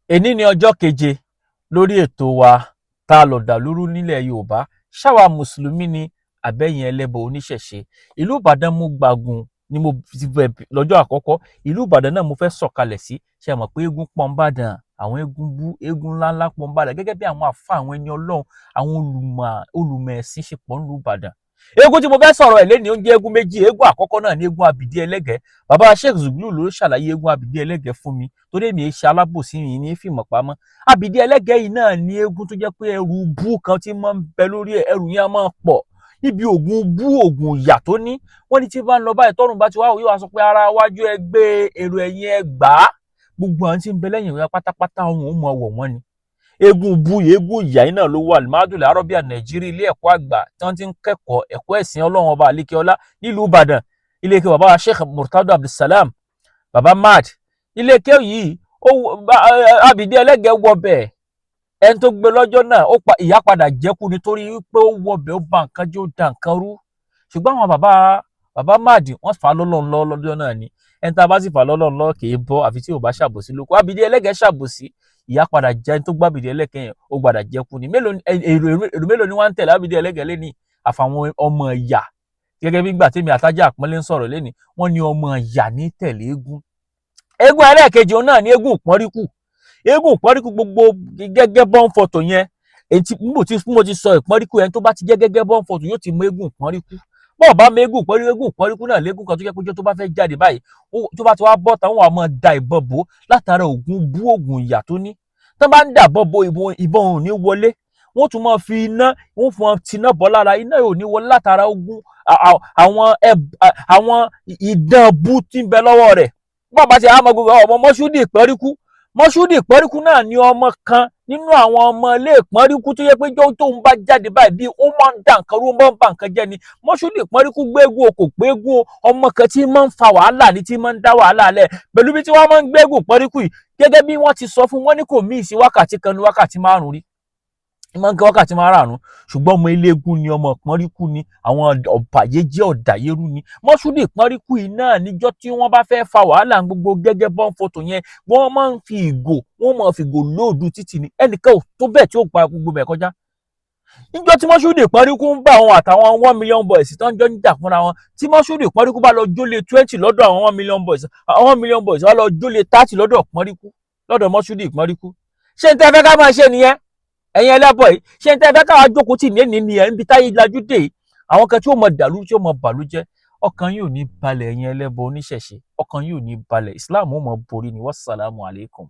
Èní ní ọjọ́ keje lórí ètò wa tá a lọ dàlúrú nílẹ̀ Yorùbá. Ṣáwa mùsùlùmí ni àbẹ́yìn ẹlẹ́bọ oníṣẹ̀ṣe? Ìlú Ìbàdàn mú gbàgùn ni mo ti bẹ̀ lọ́jọ́ àkọ́kọ́. Ìlú Ìbàdàn náà mo fẹ́ sọ̀kalẹ̀ sí. Ṣe mọ̀ pé eégún pọ̀ ń bàdàn, àwọn eégún bú eégún ńláńlá pọ̀ ń bàdàn, gẹ́gẹ́ bí àwọn àfa, àwọn ẹni Ọlọ́run, àwọn olùmọ̀, olùmọ̀ ẹ̀sìn ṣe pọ̀ ńlú Ìbàdàn. Eégún tí mo fẹ́ sọ̀rọ̀ ẹ̀ lẹ́ni, oúnjẹ eégún méjì. Eégún àkọ́kọ́ náà ní eégún Abìdí Ẹlẹ́gẹ̀ẹ́. Bàbá Sheikh Zuglu ló ṣàlàyé eégún Abìdí Ẹlẹ́gẹ̀ẹ́ fún mi, torí èmi ṣe alábòsí yìí ní fìmọ̀ pamọ́. Abìdí Ẹlẹ́gẹ̀ẹ́ yìí náà ní eégún tó jẹ́ pé ẹrù bú kan tí máa ń bẹ lórí ẹ̀, ẹrù yẹn á máa pọ̀ níbi ògùn bú, ògùn ìyà tó ní. Wọ́n ní tí bá ń lọ báyìí, tọ́run bá ti wá, yóò wá sọ pé ara wájú ẹ gbé, èrò ẹ̀yìn ẹ gbà á, gbogbo àwọn tí ń bẹ lẹ́yìn ìwé pátápátá, ọ̀hún ó mọ wọ̀ wọ́n ni. Eégún bu eégún ìyá yìí náà ló wà Mahadul Arabia Nàìjíríà, ilé ẹ̀kọ́ àgbà tí wọ́n ti ń kẹ́kọ̀ọ́ ẹ̀kọ́ ẹ̀sìn Ọlọ́run Ọba àlékeọlá nílùú Ìbàdàn, ilé ike bàbá Sheikh Murtado Abdulsalam, bàbá Mad. Ilé ike yìí, Abìdí Ẹlẹ́gẹ̀ẹ́ wọ bẹ́ẹ̀. Ẹni tó gbé lọ́jọ́ náà, ó pa ìyá padà jẹ́kù nítorí pé ó wọbẹ̀, ó ba nǹkan jẹ́, ó da nǹkan rú. Ṣùgbọ́n àwọn bàbá bàbá Mad, wọ́n fà á lọ́lọ́run lọ́wọ́ lọ́jọ́ náà ni. Ẹni tá a bá sì fà á lọ́lọ́run lọ́wọ́, kì í bọ́, àfi tí ò bá ṣàbòsí lóko. Abìdí Ẹlẹ́gẹ̀ẹ́ ṣàbòsí, ìyá padà jẹ́. Ẹni tó gbá Abìdí Ẹlẹ́gẹ̀ẹ́ yẹn, ó padà jẹ́kù ni. Mélòó èrò, èrò mélòó ni wọ́n ń tẹ̀lé Abìdí Ẹlẹ́gẹ̀ẹ́ lẹ́ni, àfàwọn ọmọ ìyà? Gẹ́gẹ́ bí gbà tèmi àtàjà àpọ́nlé ń sọ̀rọ̀ lẹ́ni, wọ́n ní ọmọ ìyà ní tẹ̀lé eégún. Eégún ẹlẹ́ẹ̀kejì, òun náà ní eégún ìpọ́nríkù. Eégún ìpọ́nríkù, gbogbo gẹ́gẹ́ bọ́n fọ́tò yẹn, èyí tí mo ti sọ ìpọ́nríkù yẹn, tó bá ti jẹ́ gẹ́gẹ́ bọ́n fọ́tò, yóò ti mú eégún ìpọ́nríkù. Bọ́ọ̀ bá mú eégún ìpọ́nríkù, eégún ìpọ́nríkù náà léégún kan tó jẹ́ pé tó bá fẹ́ jáde báyìí, tó bá ti wá bọ́ táwọn wà máa da ìbọn bò látara ògùn bú, ògùn ìyà tó ní. Tó bá ń dà bọ́ bo ìbọn, ìbọn ò ní wọlé. Wọ́n tún máa fi iná, wọ́n fún wọn tiná bọ́ lára, iná ò ní wọlé látara ogun àwọn ìdán bú tí ń bẹ lọ́wọ́ rẹ̀. Bọ́ọ̀ bá ti àmọ́ gbogbo ọmọ Mọ́ṣúdì Ìpọ́nríkú, Mọ́ṣúdì Ìpọ́nríkú náà ní ọmọ kan nínú àwọn ọmọ ilé Ìpọ́nríkú tó yẹ pé jọ́ tóun bá jáde báyìí, bí ó máa ń dà nǹkan rú, ó máa ń bà nǹkan jẹ́ ni. Mọ́ṣúdì Ìpọ́nríkú gbégun okò gbégun, ọmọ kan tí máa ń fa wàhálà ní, tí máa ń dá wàhálà lẹ̀ pẹ̀lú bí tí wọ́n máa ń gbégun Ìpọ́nríkú yìí. Gẹ́gẹ́ bí wọ́n ti sọ fún wọn, ní kò míì sí wákàtí kan ní wákàtí 5 rí, máa ń kí wákàtí 5. Ṣùgbọ́n ọmọ eléégún ni, ọmọ Ìpọ́nríkú ni, àwọn ọ̀bàyéjẹ́ ọ̀dàyérú ni. Mọ́ṣúdì Ìpọ́nríkú yìí náà, níjọ́ tí wọ́n bá fẹ́ fa wàhálà, gbogbo gẹ́gẹ́ bọ́n fọ́tò yẹn, wọ́n máa ń fi ìgò, wọ́n máa fi ìgò lóòdù títì ni. Ẹnìkan ò tó bẹ́ẹ̀ tí ó gba gbogbo bẹ̀ kọjá. Níjọ́ tí Mọ́ṣúdì Ìpọ́nríkú ń bá àwọn àtàwọn 1 million boys tó ń jọ ń jà fúnra wọn, tí Mọ́ṣúdì Ìpọ́nríkú bá lọ jólè 20 lọ́dọ̀ àwọn 1 million boys, àwọn 1 million boys wá lọ jólè 30 lọ́dọ̀ Ìpọ́nríkú, lọ́dọ̀ Mọ́ṣúdì Ìpọ́nríkú. Ṣé n tẹ́ fẹ́ ká máa ṣe nìyẹn, ẹ̀yin ẹlẹ́bọ̀ yìí? Ṣé n tẹ́ fẹ́ káwa jókòó tì ní nìyẹn, níbi táyé lajú dé yìí, àwọn kan tí ó mọ dàlú, tí ó mọ bàlújẹ́? Ọkàn yóò ní balẹ̀, ẹ̀yin ẹlẹ́bọ oníṣẹ̀ṣe, ọkàn yóò ní balẹ̀. Islam ó mọ borí ni. Wassalamu alaikum.